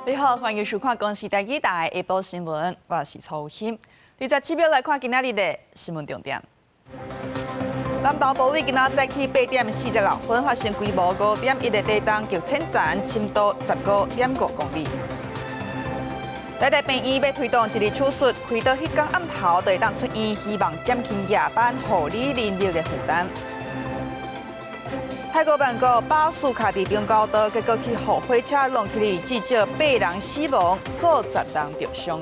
你好，歡迎收看《公視台語台》下晡新聞，我是曹欣。27秒來看今仔日的新聞重點。南投埔里今仔早起8點46分發生規模5.1的地動，極淺層深度15.5公里。台大病院欲推動一日手術，開刀彼工暗頭就會當出院，希望減輕夜班護理人力的負擔。泰國曼谷巴士卡佇平交道，結果去予火車挵起去，至少八人死亡，數十人著傷。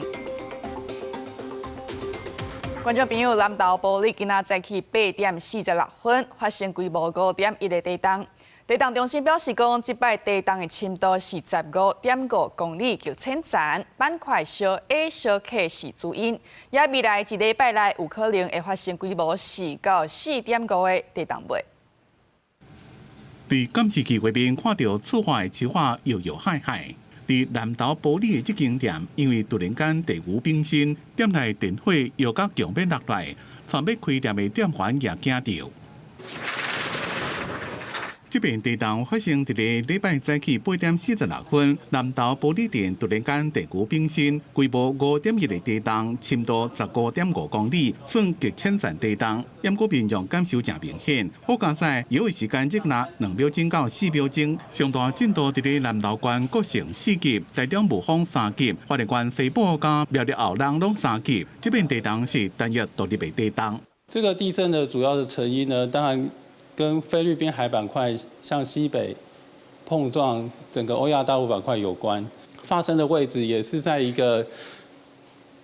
觀眾朋友，南投埔里今仔早起8點46分發生規模5.1的地動。地動中心表示講，這擺地動的深度是15.5公里，極淺層板塊相壓相克是主因。也未來一禮拜內有可能會發生規模4到4.5的地動尾。佇監視器畫面看著厝外的樹仔搖搖晃晃，佇南投埔里的這間店，因為突然間地牛冰心，店內電火搖甲強欲落來，準備開店的店員也驚著。這遍地動發生佇咧禮拜早起8點46分，南投埔里鎮突然間地牛冰心，規模5.1的地動，深度15.5公里，算極淺層地動。毋過民眾感受誠明顯。好佳哉，搖的時間只若2秒鐘到4秒鐘，上大震度佇咧南投縣國城4級，台中霧峰3級，花蓮縣西部佮苗栗後龍攏3級。這遍地動是單一獨立的地動。這個地震的主要的成因呢，當然跟菲律賓海板塊向西北碰撞整個歐亞大陸板塊有關，發生的位置也是在一個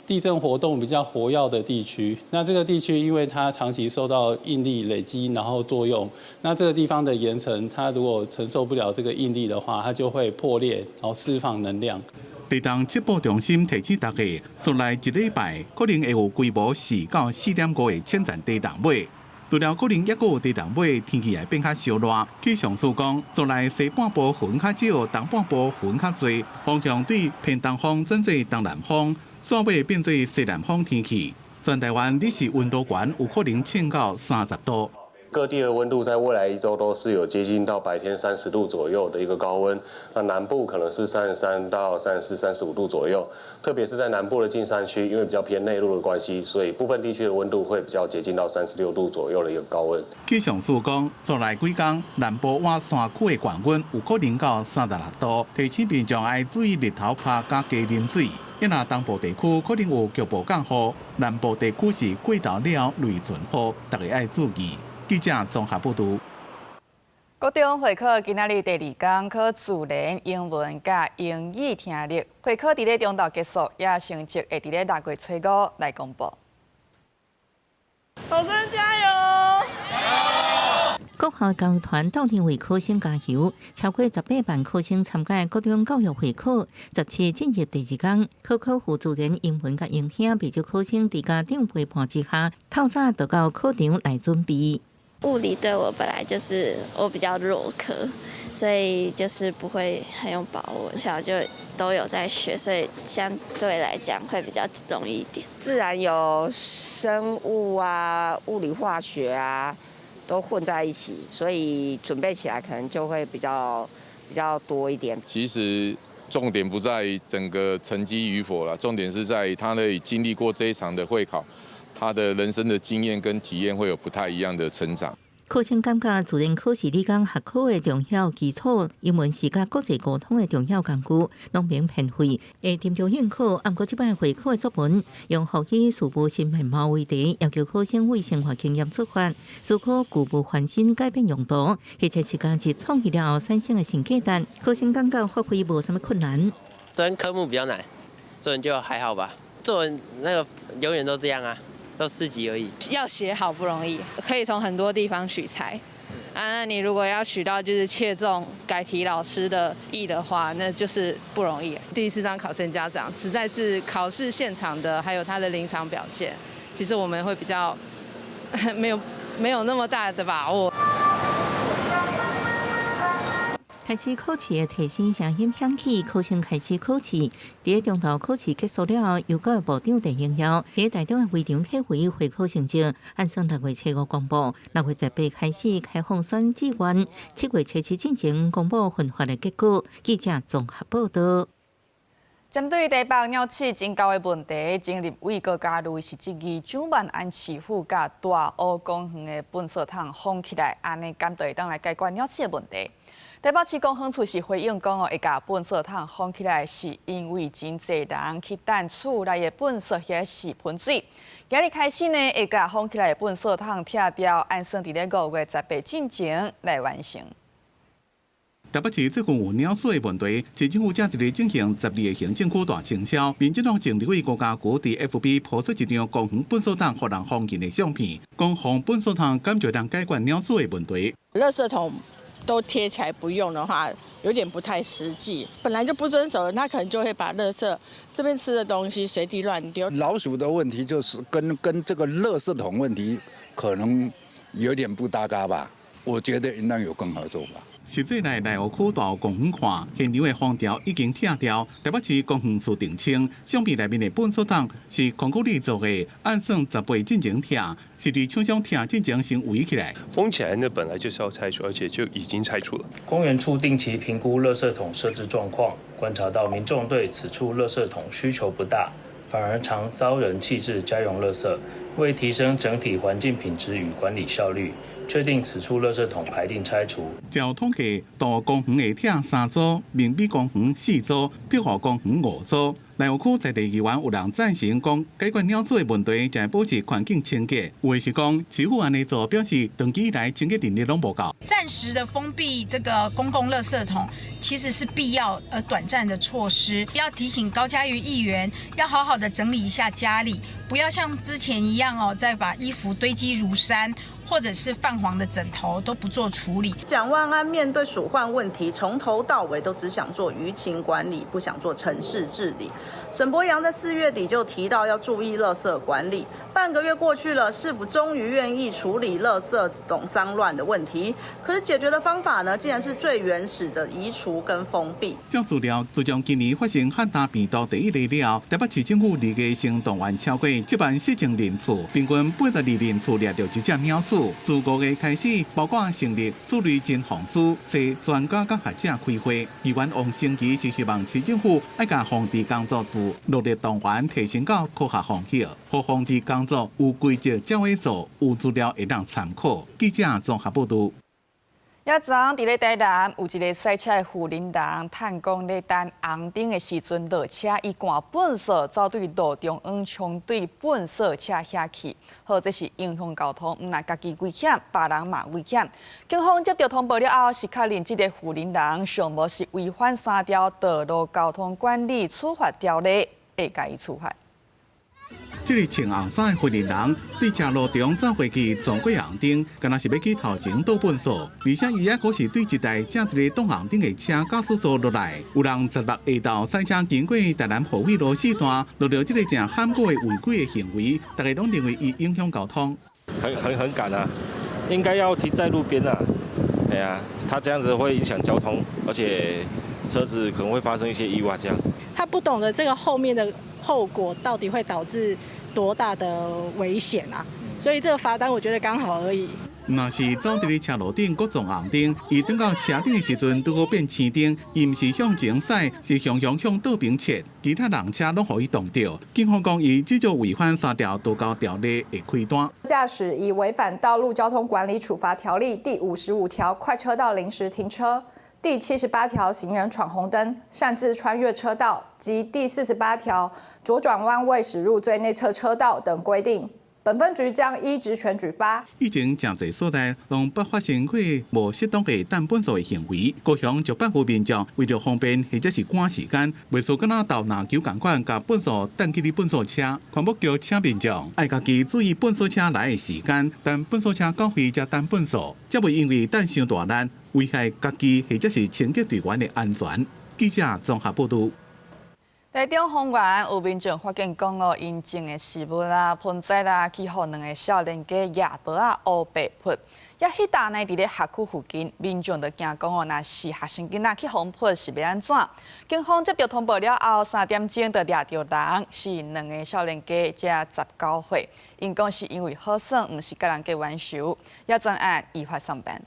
地震活動比較活躍的地區。那這個地區因為它長期受到應力累積，然後作用，那這個地方的岩層，它如果承受不了這個應力的話，它就會破裂，然後釋放能量。地動測報中心提醒大家，紲來一禮拜可能會有規模4到4.5的淺層地動尾。除了可能猶閣有地動尾，天氣會變較燒熱。氣象署講，紲來西半部雲較少，東半部雲較濟，方向對偏東風轉做東南風，煞尾變做西南風天氣。全台灣日時溫度懸有可能衝到30度。各地的溫度在未來一周都是有接近到白天30度左右的一個高溫，那南部可能是33到34、35度左右，特別是在南部的近山區，因為比較偏內陸的關係，所以部分地區的溫度會比較接近到36度左右的一個高溫。氣象署講，紲來幾工南部倚山區的高溫有可能到36度，提醒民眾愛注意日頭曬佮加啉水。若東部地區可能有局部降雨，南部地區是過晝了雷陣雨，大家愛注意。記者綜合報導。國中會考今仔日第二工考自然、英文佮英語聽力。會考佇咧中晝結束，也成績會佇咧6月初五來公布。考生加油！國校教育團鬥陣為考生加油，超過18萬考生參加國中教育會考，17進入第二工，考考輔自然、英文佮英聽，袂少考生佇家長陪伴之下，透早就到考場來準備。物理對我本來就是我比較弱科，所以就是不會很有把握，小就都有在學，所以相對來講會比較容易一點。自然有生物啊、物理化學啊，都混在一起，所以準備起來可能就會比較多一點。其實重點不在於整個成績與否啦，重點是在於他的經歷過這一場的會考。他的人生的經驗跟體驗會有不太一樣的成長。考生感覺自然考是理工學科的重要基礎，英文是佮國際溝通的重要工具，攏免偏廢。會斟酌應考，毋過這擺會考的作文用予以事物新面貌為題，要求考生為生活經驗出發，思考舊物翻新改變用途，或者是家己創意了後產生的新價值。考生感覺發揮無啥物困難。昨天科目比較難，作文就還好吧。作文那個永遠都這樣啊。都4級而已。要寫好不容易，可以從很多地方取材。啊，那你如果要取到就是切中改題老師的意的話，那就是不容易。第一次當考生家長，實在是考試現場的，還有他的臨場表現，其實我們會比較沒有那麼大的把握。開始考試的提醒聲音響起，考生開始考試。佇中晝考試結束了後，由教育部長鄭英耀佇台中的會場發揮會考成績，按算6月初五公布，6月18開始開放選志願，7月初七進前公布分發的結果。記者綜合報導。針對台北鳥鼠真厚的問題，前立委高嘉瑜是質疑蔣萬安市府共大湖公園的糞掃桶封起來，按呢敢會當來解決鳥鼠的問題。台北市公園處是回應講哦，會共糞掃桶封起來，是因為真濟人去擲厝內的糞掃或者是噴水。今日開始呢，會共封起來的糞掃桶拆掉，按算佇咧5月18進前來完成。台北市最近有鳥鼠的問題，市政府正佇咧進行12個行政區大清掃。民進黨前立委高嘉瑜佇 FB 拋出一張公園糞掃桶予人封印的相片，講封糞掃桶敢就能解決鳥鼠的問題。垃圾桶都貼起來不用的話，有點不太實際。本來就不遵守，他可能就會把垃圾這邊吃的東西隨地亂丟。老鼠的問題就是跟這個垃圾桶問題可能有點不搭嘎吧？我覺得應當有更好做法。實際來內湖區大湖公園看，現場的封條已經拆掉。台北市公園處澄清，相片內面的糞掃桶是空谷里做的，按算18進前拆，是佇廠商拆進前先圍起來。封起來那本來就是要拆除，而且就已經拆除了。公園處定期評估垃圾桶設置狀況，觀察到民眾對此處垃圾桶需求不大，反而常遭人棄置家用垃圾。為提升整體環境品質與管理效率，確定此處垃圾桶排定拆除。照統計，大湖公園會拆三組，民美公園四組，碧湖公園五組。內湖區在地議員有人贊成講，解決鳥鼠的問題，就係保持環境清潔。有的是講，市府按呢做，表示長期以來清潔能力攏無夠。暫時的封閉這個公共垃圾桶，其實是必要而短暫的措施。要提醒高嘉瑜議員，要好好的整理一下家裡，不要像之前一樣哦，再把衣服堆積如山。或者是泛黃的枕頭都不做處理。蔣萬安面對鼠患問題，從頭到尾都只想做輿情管理，不想做城市治理。沈伯洋在4月底就提到要注意垃圾管理，半個月過去了，市府終於願意處理垃圾桶髒亂的問題。可是解決的方法呢，竟然是最原始的移除跟封閉。照資料，自從今年發生漢他病毒第一例了，台北市政府二月先動員超過7萬4千人次，平均82人次掠著一隻鳥鼠。自5月開始，包括成立鼠類偵防師，找專家佮學者開會。議員王成基是希望市政府愛共防治工作自落力動員提升到科學防疫，予防治工作有規則才會做，有資料會當參考。記者綜合報導。也昨佇咧台南有一个駛車的婦人人，嘆講咧等紅燈的時陣落車，伊趕糞掃走對路中央衝對糞掃車遐去，好，這是影響交通，毋但家己危險，別人嘛危險。警方接到通報了後，是確認這个婦人人上無是違反三條道路交通管理處罰條例，會共伊處罰。這个穿紅衫的婦人人對車路中走過去撞過紅燈，敢若是欲去頭前倒糞掃，而且伊猶閣是對一台正佇咧擋紅燈的車駕駛座落來。有人16下晝駛車經過台南河尾路四段，錄著這个誠罕過的違規的行為，大家攏認為伊影響交通。很趕啊，應該要停在路邊啊。對啊，他這樣子會影響交通，而且車子可能會發生一些意外。這樣。他不懂得這個後面的後果到底會導致多大的危險啊！所以這個罰單我覺得剛好而已。若是走佇咧車路頂，閣撞紅燈，伊轉到車頂的時陣，拄好變青燈，伊毋是向前駛，是雄雄向倒邊切，其他人車攏予伊擋著。警方講，伊至少違反三條道交條例會開單。駕駛以違反《道路交通管理處罰條例》第55條快車道臨時停車、第78條行人闖紅燈、擅自穿越車道及第48條左轉彎未駛入最內側車道等規定，本分局將依職權舉發。以前誠濟所在攏捌發生過無適當的擲糞掃的行為，高雄就百戶民眾為著方便或者是趕時間，袂輸敢若鬥籃球仝款，共糞掃擲去咧糞掃車。環保局請民眾愛家己注意糞掃車來的時間，等糞掃車到位才擲糞掃，才袂因為擲傷大力，危害家己或者是清潔隊員的安全。記者綜合報導。台中豐原有民眾發現講哦，𪜶種的食物啦、盆栽啦，去予兩个少年家野蚵仔烏白潑。也彼搭呢，佇咧學區附近，民眾就驚講哦，若是學生囡仔去予潑是欲按怎？警方接到通報了後，3點鐘就掠著人，是兩个少年家，才19歲。𪜶講是因為好耍，毋是佮人結冤仇，也全案依法送辦。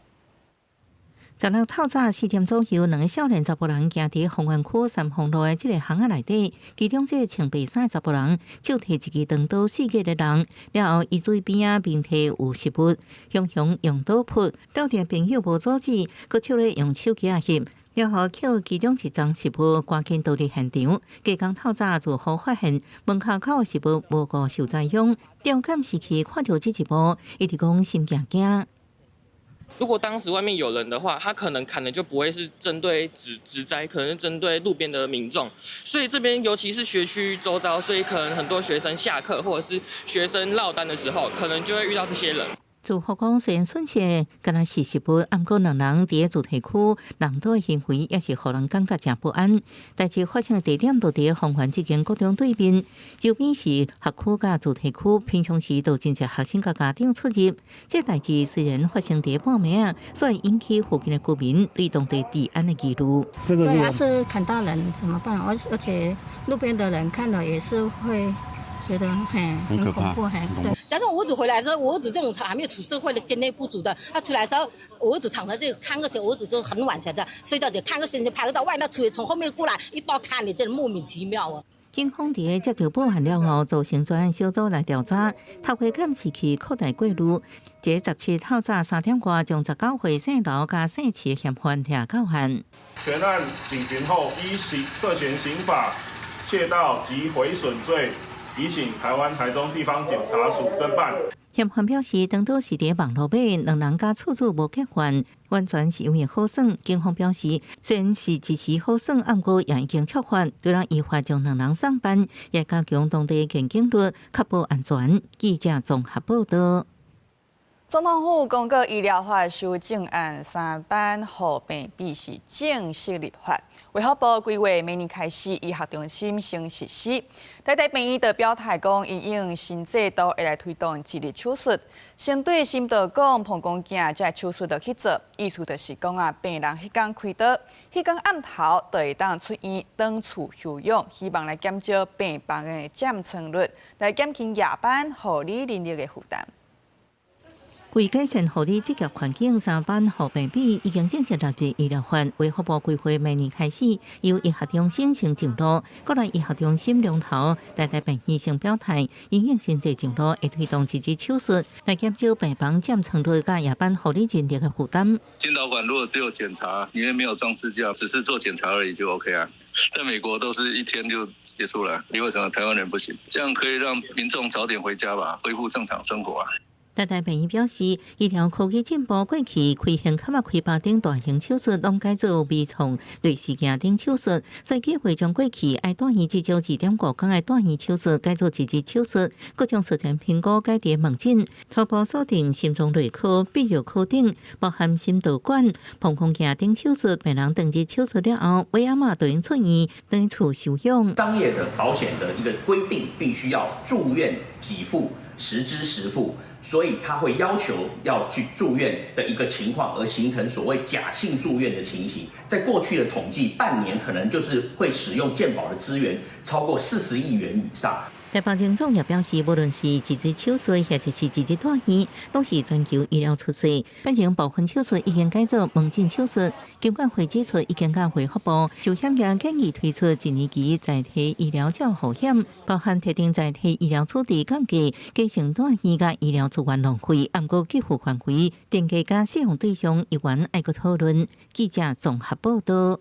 十六透早4點左右，兩个少年查埔人行佇豐原區三鳳路的這个巷仔內底，其中這个穿白衫的查埔人手提一支長刀四界咧弄，了後伊嘴邊仔面體有食物，雄雄用刀撲，鬥陣朋友無阻止，閣笑咧用手機仔翕，了後抾其中一樁食物，趕緊逃離現場。隔工透早就好發現門跤口的食物無顧受災殃，調監視器看著這一幕，一直講心驚驚。如果當時外面有人的話，他可能砍的就不會是針對植栽，可能是針對路邊的民眾。所以這邊尤其是學區周遭，所以可能很多學生下課或者是學生落單的時候，可能就會遇到這些人。住戶講，雖然損失敢若是食物，毋過兩人佇個住宅區人多的行為，也是予人感覺誠不安。代誌發生的地點就佇豐原這間國中對面，周邊是學區佮住宅區，平常時都真濟學生佮家長出入。這代誌雖然發生佇半暝仔，所以引起附近的居民對當地治安的疑慮。對啊，是砍到人怎麼辦？而且路邊的人看了也是會覺得很恐怖，嘿，對。假如我兒子回來之後，我兒子這種他還沒有出社會的經驗不足的，他出來的時候，我兒子躺在這看個時候，我兒子就很晚才在睡覺，就看個星星拍個到外，那出去從後面過來一刀砍你，真的莫名其妙啊！警方佇接到報案了後，組成專案小組來調查，透過監視器擴大過濾。這17透早3點外，將19歲姓劉佮姓徐的嫌犯掠到案。全案警詢後，依刑涉嫌刑法竊盜及毀損罪，移請台灣台中地方檢察署偵辦。嫌犯表示，當初是佇網路買，兩人佮厝主無結怨，完全是因為好耍。警方表示，雖然是一時好耍，毋過也已經觸法，除了依法將兩人送辦，也加強當地檢警率，確保安全。記者綜合報道。總統府公告醫療法修正案三班護病比是正式立法，衛福部規劃明年開始醫學中心先實施。台大病院就表態講，因應新制度會來推動一日手術，先對心導管、膀胱鏡這手術就去做，意思就是講啊，病人彼工開刀，彼工暗頭就會當出院轉厝休養，希望來減少病房的佔床率，來減輕夜班護理人力的負擔。為改善護理執業環境，三班護病比已經正式納入醫療法。衛福部規劃明年開始，由醫學中心先上路，國立醫學中心龍頭台大病院先表態，因應新制上路，會推動一日手術，來減少病房佔床率佮夜班護理人力的負擔。心導管如果只有檢查，裡面沒有裝支架，只是做檢查而已就 OK 啊。在美國都是一天就結束了，你為什麼台灣人不行？這樣可以讓民眾早點回家吧，恢復正常生活啊。台大病院表示，醫療科技進步，過去開胸坎仔開腹等大型手術攏改做微創內視鏡等手術，所以計劃將過去愛住院至少2.5工的住院手術改做一日手術，閣將術前評估改佇門診，初步鎖定心臟內科、泌尿科等，包含心導管、膀胱鏡等手術，病人當日手術了後，尾暗仔就用出院，轉厝休養。商業的保險的一個規定，必須要住院給付，實支實付。所以他會要求要去住院的一個情況，而形成所謂假性住院的情形。在過去的統計，半年可能就是會使用健保的資源超過40億元以上。台北榮總也表示，無論是一日手術或者是一日住院，攏是全球醫療趨勢。反正部分手術已經改做門診手術。金管會指出，已經佮衛福部就險業建議推出一年期在體醫療照護險，包含特定在體醫療處置降價、加成住院佮醫療資源浪費，毋過給付範圍、定價佮適用對象，猶原愛閣討論。記者綜合報道。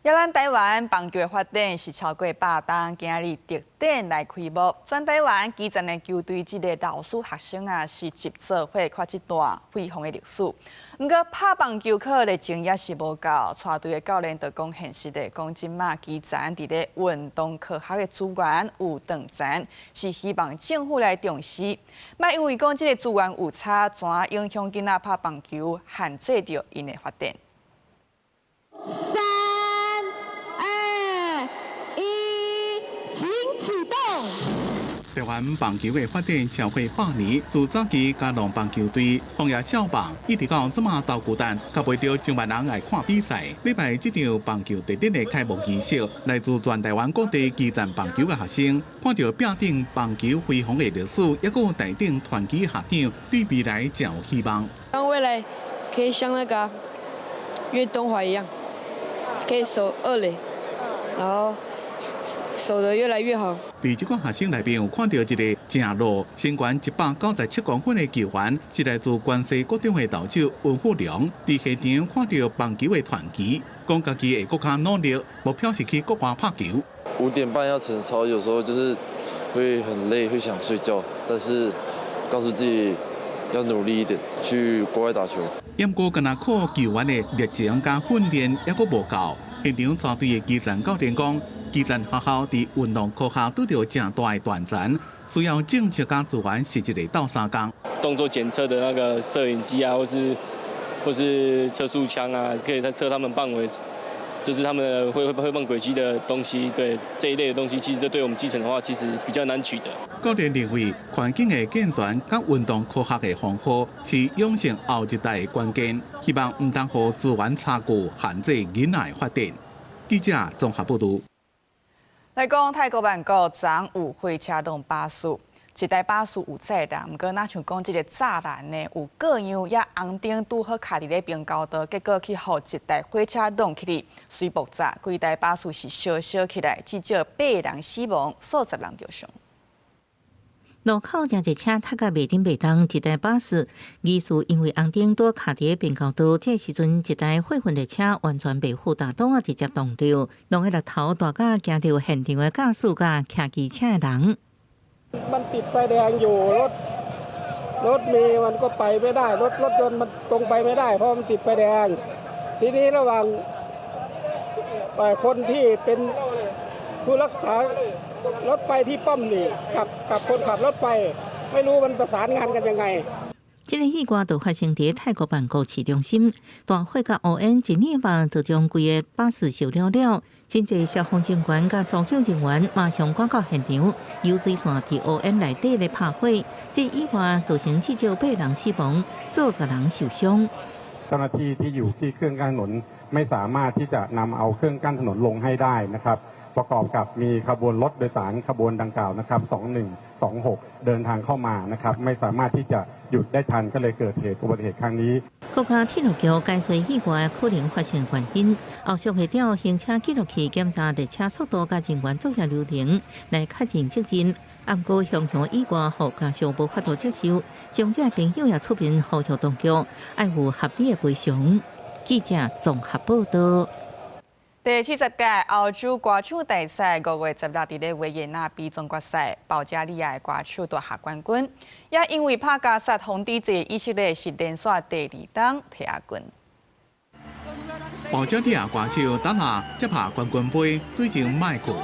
抑咱台灣棒球的發展是超過百冬，今日特展來開幕。全台灣基層的球隊這个老師學生啊，是集做伙看這段輝煌的歷史。毋過拍棒球課熱情也是無夠，帶隊的教練就講現實的，講這馬基層佇咧運動科學的資源有斷層，是希望政府來重視。莫因為講這个資源有差，怎影響囡仔拍棒球，限制著𪜶的發展。 3、2、1，請啟動。台灣棒球的發展超過百年，自早期嘉農棒球隊、楓葉少棒，一直到這馬大巨蛋，吸袂著上萬人來看比賽。禮拜這場棒球特展的開幕儀式，來自全台灣各地基層棒球的學生，看著壁頂棒球輝煌的歷史，抑閣台頂傳奇學長，對未來誠有希望。希望未來可以像那個岳東華一樣，可以守二壘，然後守得越來越好。佇這款學生內面有看著一个誠老、身懸197公分的球員，是來自關西國中的投手溫富良。佇現場看著棒球的傳奇，講家己會閣較努力，目標是去國外拍球。5點半要晨操，有時候就是會很累，會想睡覺，但是告訴自己要努力一點，去國外打球。毋過，敢若靠球員的熱情佮訓練，猶閣無夠。現場帶隊的基層教練講，基層學校佇運動科學拄著誠大的斷層，需要政策佮資源實質的鬥相共。動作檢測的那個攝影機啊，或是測速槍啊，可以在測他們範圍，就是他們會放軌跡的東西，對這一類的東西，其實這對我們基層的話，其實比較難取得。教練認為，環境的健全佮運動科學的方法是養成後一代的關鍵，希望毋通予資源差距限制囡仔的發展。記者綜合報導。來講泰國曼谷昨有火車挵巴士，一台巴士有載人，毋過若像講這个柵欄呢，有各樣也紅燈拄好卡佇咧平交道，結果去予一台火車挵起去，隨爆炸，規台巴士是燒燒起來，至少八人死亡，數十人著傷。路口誠濟車塞甲袂振袂動，一台巴士疑似因為紅燈拄卡佇咧平交道，這時陣一台貨運列車完全袂負擔擋啊，直接撞著，挵彼個頭大甲驚著現場的駕駛佮騎機車的人。 มันติดไฟแดงอยู่รถรถเมล์มันก็ไปไม่ได้รถรถยนต์มันตรงไปไม่ได้เพราะมันติดไฟแดง ทีนี้ระหว่างคนที่เป็นผู้รักษารถไฟที่ป้อมนี่กับกับคนขับรถไฟ ไม่รู้มันประสานงานกันยังไง這个意外就發生佇泰國曼谷市中心，大火佮烏煙一念間就將規个巴士燒了了。真濟消防人員佮搜救人員馬上趕到現場，油水線佇烏煙內底咧拍火。這意外造成至少八人死亡，數十人受傷。 เจ้าหน้าที่ที่อยู่ที่เครื่องกั้นถนนไม่สามารถที่จะนำเอาเครื่องกั้นถนนลงให้ได้นะครับ ประกอบกับมีขบวนรถโดยสารขบวนดังกล่าวนะครับ2126 เดินทางเข้ามานะครับ ไม่สามารถที่จะหยุดได้ทันก็เลยเกิดเหตุอุบัติเหตุครั้งนี้ 國家鐵路局解說意外可能發生原因，後續會調行車記錄器檢查列車速度佮人員作業流程來確認責任。毋過雄雄意外，予家屬無法度接受，傷者朋友也出面呼籲當局愛有合理的賠償。記者綜合報導。第70屆歐洲歌唱大賽5月16佇咧維也納比總決賽，保加利亞的歌手奪下冠軍，也因為拍加薩封底戰，以色列是連續第二冬提亞軍。保加利亞歌手達拉接下冠軍杯，對陣麥克。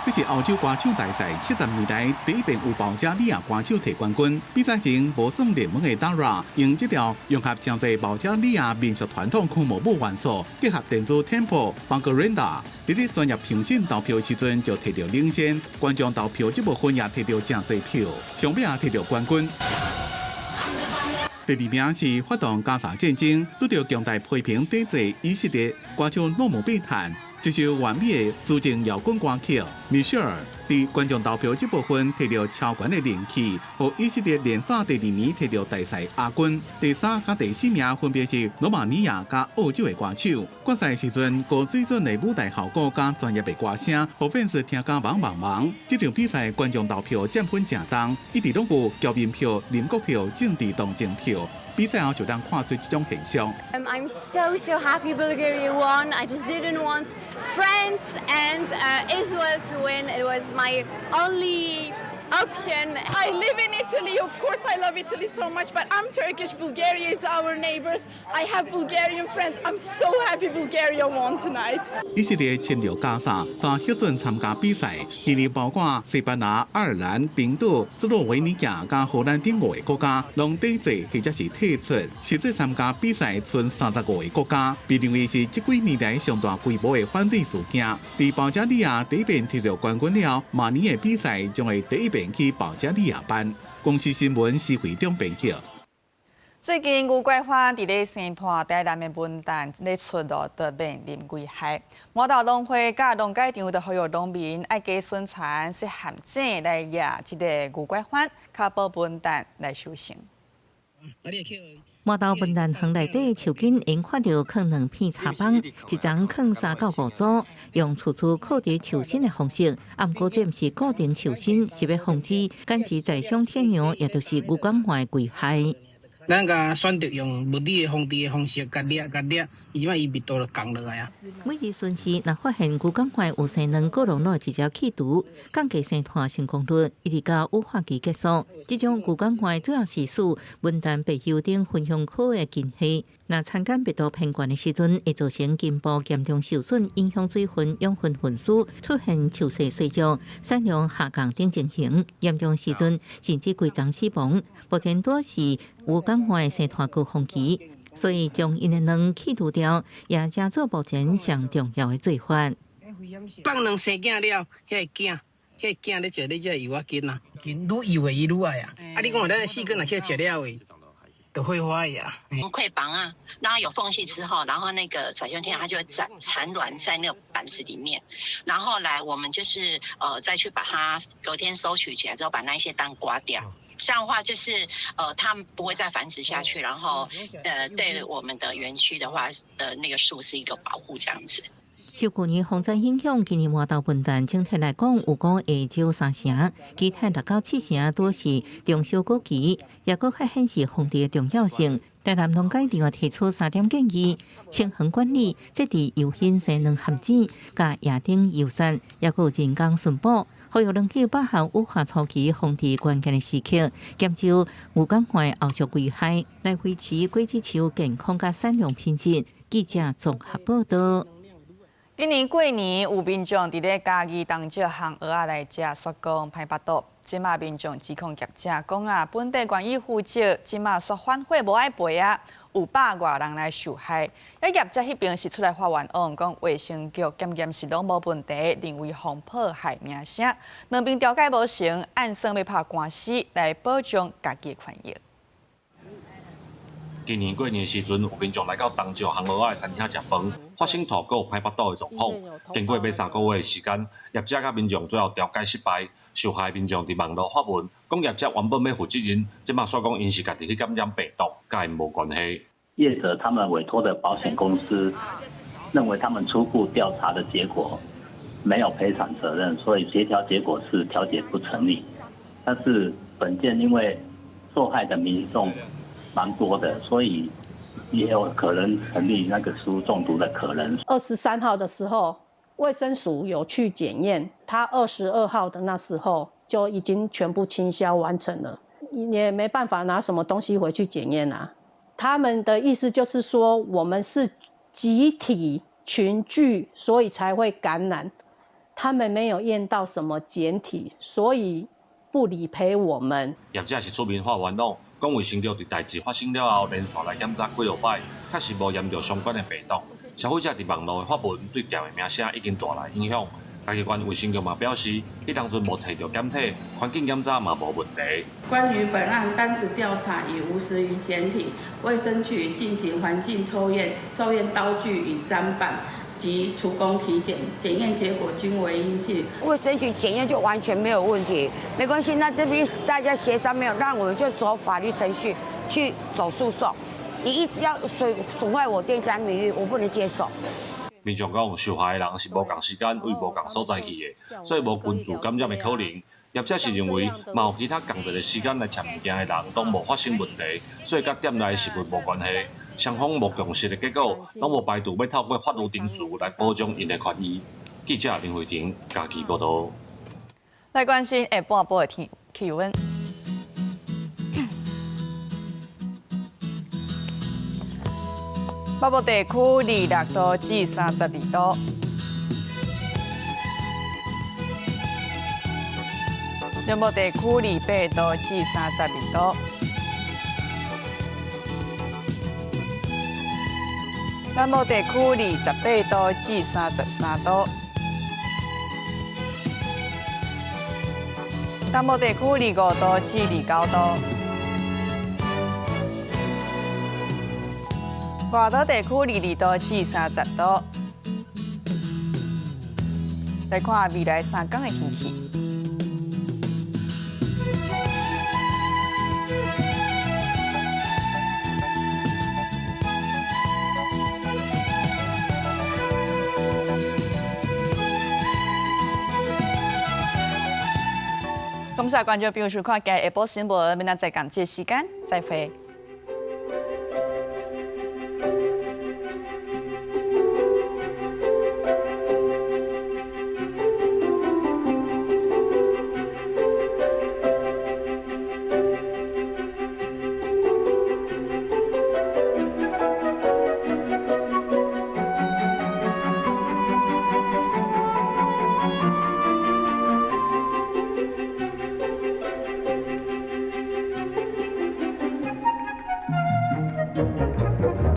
這是歐洲歌唱大賽70年來第一遍有保加利亞歌手提冠軍。比賽前無算熱門的 Dara 用這條融合誠濟保加利亞民俗傳統空毛舞元素，結合電子 tempo Bangarenda，佇咧專業評審投票時陣就提著領先，觀眾投票這部分也提著誠濟票，上尾也提著冠軍。第二名是發動加沙戰爭，拄著強大批評抵制以色列歌手諾姆貝坦。這首完美的抒情搖滾歌曲，米歇爾佇觀眾投票這部分提著超懸的人氣，予以色列連續第二年提著大賽亞軍。第三佮第四名分別是羅馬尼亞佮澳洲的歌手。決賽時陣，高水準的舞台效果佮專業的歌聲，予粉絲聽甲茫茫茫。這場比賽觀眾投票佔分誠重，一直攏有僑民票、鄰國票、政治同情票。比賽後就通看出這種現象。 I'm so so happy Bulgaria won. I just didn't want France and Israel to win. It was my only option. I live in Italy. Of course, I love Italy so much, but I'm Turkish. Bulgaria is our neighbors. I have Bulgarian friends. I'm so happy Bulgaria won tonight. 以色列侵略加沙，煞核准參加比賽，今年包括西班牙、愛爾蘭、冰島、斯洛維尼亞佮荷蘭等五个國家，攏抵制或者是退出。實際參加比賽賰35個國家，被認為是這幾年來上大規模的反對事件。佇保加利亞第一遍提著冠軍了，明年的比賽將會第一遍去保加利亞辦。公視新聞施惠中編輯。最近牛拐番佇咧生態台南的文旦咧出爐，都面臨危害。滿投農會佮農改場就呼籲農民愛加巡田設陷阱來掠這个牛拐番，較保文旦來收成。麻豆文旦園內底樹根𪜶看著囥兩片柴枋，一層囥3到5組，用錘錘扣佇樹身的方式。啊，毋過這毋是固定樹身，是欲防止趕跣宰相天娘，也就是牛犅蛾的危害。咱共選擇用物理的防治的方式，共掠共掠，伊這擺伊密度就降落來啊。每日巡視，若發現牛犅蛾有生卵，果農攏會直接去除，降低生湠成功率，一直到羽化期結束。這種牛犅蛾主要是屬文旦白油頂芸香科的根系。若田間密度偏懸的時陣，會造成根部嚴重受損，影響水分、養分運輸，出現樹勢衰弱、產量下降等情形。嚴重時陣甚至規叢死亡。目前拄是牛犅蛾生湠高峰期，所以將𪜶的卵去除掉，也成做目前上重要的做法。放卵生囝了，遐个囝咧食咧食油仔緊啊，愈幼的伊愈愛啊。啊，你講咱細根若去食了的，就會發呀。潰板啊，然後有縫隙之後，然後那個宰相天它就會產卵在那個板子裡面，然後來我們就是再去把它隔天收取起來之後，把那一些蛋刮掉。這樣的話就是它們不會再繁殖下去，然後對我們的園區的話，那個樹是一個保護，這樣子。受舊年洪災影響，今年麻豆文旦整體來講有果會少三成，其他6到7成都是中小果期，也閣較顯示防治的重要性。台南農改另外提出3點建議：清園管理、設置誘引生卵陷阱、佮夜燈誘殺，抑閣有人工巡捕，呼籲農友把握羽化初期防治關鍵的時刻，減少牛犅蛾後續危害，來維持果子樹健康佮產量品質。記者綜合報道。今年過年有民眾佇咧嘉義東石烘蚵仔來食，煞講歹腹肚。這馬民眾指控業者講啊，本地願意負責，這馬煞反悔無愛賠啊，有百外人來受害。啊業者彼邊是出來發冤枉，講衛生局檢驗是攏無問題，認為放炮害名聲。兩邊調解無成，按算欲拍官司來保障家己的權益。今年過年時陣，有民眾來到東石烘蚵仔的餐廳食飯，發生吐閣歹腹肚的狀況。經過欲3個月的時間，業者佮民眾最後調解失敗，受害民眾佇網路發文，講業者原本欲負責任，這馬煞講𪜶是家己去感染病毒，佮𪜶無關係。業者他們委託的保險公司認為他們初步調查的結果沒有賠償責任，所以協調結果是調解不成立。但是本件因為受害的民眾蠻多的，所以也有可能成立那個食物中毒的可能。23號的時候，衛生署有去檢驗，他22號的那時候就已經全部清消完成了，也沒辦法拿什麼東西回去檢驗啊。他們的意思就是說，我們是集體群聚，所以才會感染。他們沒有驗到什麼檢體，所以不理賠我們。業者是出面發冤枉。講衛生局佇代誌發生了後，連續來檢查幾落擺，確實無驗著相關的病毒。消費者佇網路的發文對店的名聲已經帶來影響。嘉義縣衛生局嘛表示，彼當陣無提著檢體，環境檢查嘛無問題。關於本案當時調查已無食魚檢體，衛生局進行環境抽驗，抽驗刀具與砧板及廚工體檢，檢驗結果均為陰性。衛生局檢驗就完全沒有問題，沒關係。那這邊大家協商沒有，讓我們就走法律程序去走訴訟。你一直要損壞我店家名譽，我不能接受。民眾講，受害的人是無仝時間、為無仝所在去的，所以無群聚感染的可能。業者是認為，嘛有其他仝一个時間來食物件的人，攏無發生問題，所以佮店內食物無關係。雙方無共識的結果，攏無排除欲透過法律程序來保障𪜶的權益。記者林慧婷嘉義報導。來關心下半晡的天氣溫。北部地區26度至32度。中部地區28度至32度。南部地區28度至33度。東部地區25度至29度。外島地區22度至30度。來看未來3天的天氣。感謝觀眾朋友收看今日下晡新聞，明仔載仝這時間再會。